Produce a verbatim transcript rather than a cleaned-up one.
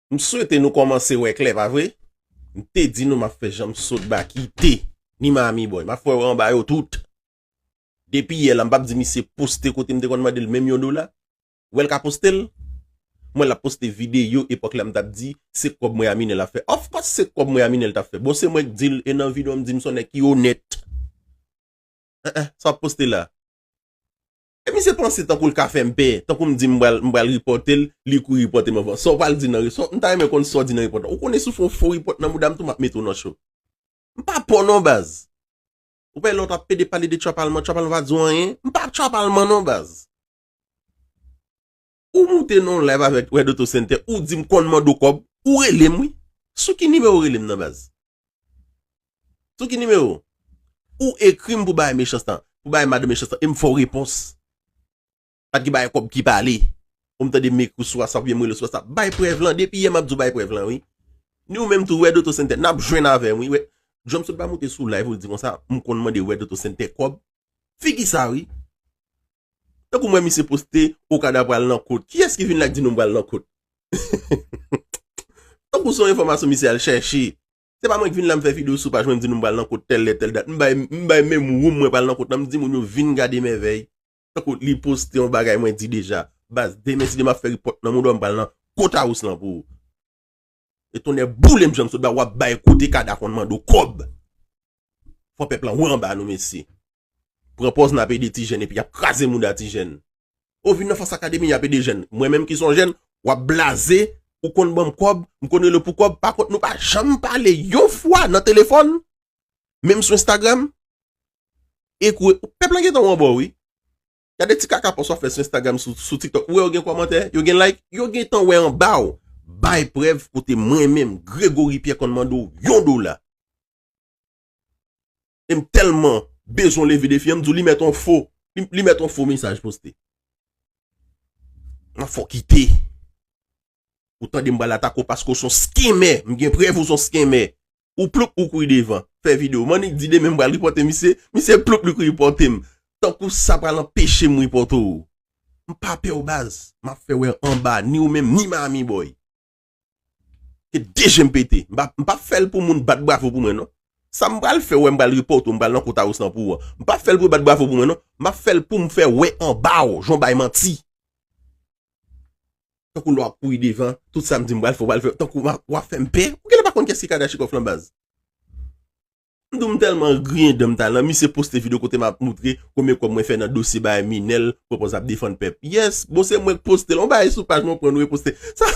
M swete nou kòmanse wè klè, pa vre? M te di nou m ap fè jan m sot ba kite. Ni Miami Boy. M ap fè wè anba yo tout. Depi yè la, m p ap di misye poste kote m te konn mande l menm yon dola. Ou wè l ka poste l? Mwen l ap poste videyo epòk la m t ap di se kòb mwen a Minèl ap fè. Of course se kòb mwen a Minèl t ap fè. Bon, se mwen k di l e nan videyo m di m se yon nèg ki onèt. Hein, hein, sa w ap poste la? E misye panse tankou l ka fè m pè, tankou m di m pral, m pral ripòte l, li kouri ripòte m anvan. Sa w pral di nan ripòt? M ta renmen konn sa w di nan ripòt la. Ou konnen si w fè yon fo ripòt nan mouda m tou, m ap mete w nan cho. M pa pa w non, baz. Ou pa wè lè w t ap pede pale de Trapalman, Trapalman pa di w anyen? M pa Trapalman non, baz. Ou moute nan yon live avèk Red Auto Center, ou di m konn mande w kòb, ou rele m wi. Sou ki nimewo w rele m nan, baz? Sou ki nimewo? Ou ekri m pou bagay mechans lan, pou bagay madan mechans lan, e m fè w repons. Pa t gen bagay kòb ki pale. Ou m tande m ekri w sou WhatsApp oubyen m rele w sou WhatsApp. Bay prèv lan, depi yè m ap di w bay prèv lan, wi. Ni ou menm tou, Red Auto Center, n ap jwenn avè m, wi. Wè, John Sot pa moute sou live, ou di konsa, m konn mande Red Auto Center kòb. Figi sa, wi. Tankou m wè misye poste, Okada pral nan kot. Kiyès ki vin la k di nou m pral nan kot? Tankou se yon enfòmasyon misye al chèche. Se pa mwen k vin la m fè videyo sou paj mwen, m di nou m pral nan kot tèl lè, tèl dat. M bay, m bay menm woum mwen pral nan kot lan, m di moun yo vin gade mèvèy. Tankou li poste yon bagay mwen di deja. Baz, demen si Dye m ap fè ripòt nan mouda w, m pral nan kot a ous lan pou ou. E tonnè boule m jan m sot ba, w ap bay kote Kada konn mande w kòb. Fò pèp lan wè anba nou, mesye. Pran pòz n ap ede ti jèn epi y ap kraze mouda ti jèn. Ou vin nan Fas Akademi, y ap ede jèn. Mwen menm ki se yon jèn, w ap blaze, ou konn ban m kòb, m konn rele w pou kòb, pa kont nou pa janm pale yon fwa nan telefòn. Menm sou Instagram. E kou, pèp lan gentan wè anba w, wi. Gade ti kaka pòs w ap fè sou Instagram, sou, sou TikTok. Ou wè yo gen kòmantè, yo gen like, yo gentan wè anba w. Bay prèv kote mwen menm, Gregory Pierre konn mande w yon dola. E m tèlman bezwen leve defi an, m di w li mèt yon fo, li, li mèt yon fo mesaj poste. M ap fè w kite. Ou tande m pral atake w paske w se yon skemè. M gen prèv ou se yon skemè. Ou ploup ou kouri devan. Fè videyo. M annik di demen m pral ripòte misye. Misye ploup li kouri ripòte m. Tankou sa pral anpeche m ripòte w. M pa pè w baz. M ap fè wè anba ni ou menm ni Miami Boy. Ke de je m pete. M pa, m pa fè l pou moun bat bravo pou mwen non. Sa m pral fè wè m pral ripòte w, m pral nan kot a ous lan pou ou an. M pa fè l pou bat bravo pou mwen non. M ap fè l pou m fè wè anba w, jan w bay manti. Tankou lè w ap kouri devan, tout sa m di m pral fè, w pral fè, tankou w ap, w ap fè m pè. Ou genlè pa konn kiyès ki Kadachikòf lan baz. M di w m tèlman griyen dan m talan, misye poste videyo kote m ap moutre konbyen kòb mwen fè nan dosye bagay Minèl, pwopòz ap defann pèp. Yes, bon se mwen k poste l, yon bagay sou paj mwen pran nou reposte. Sa,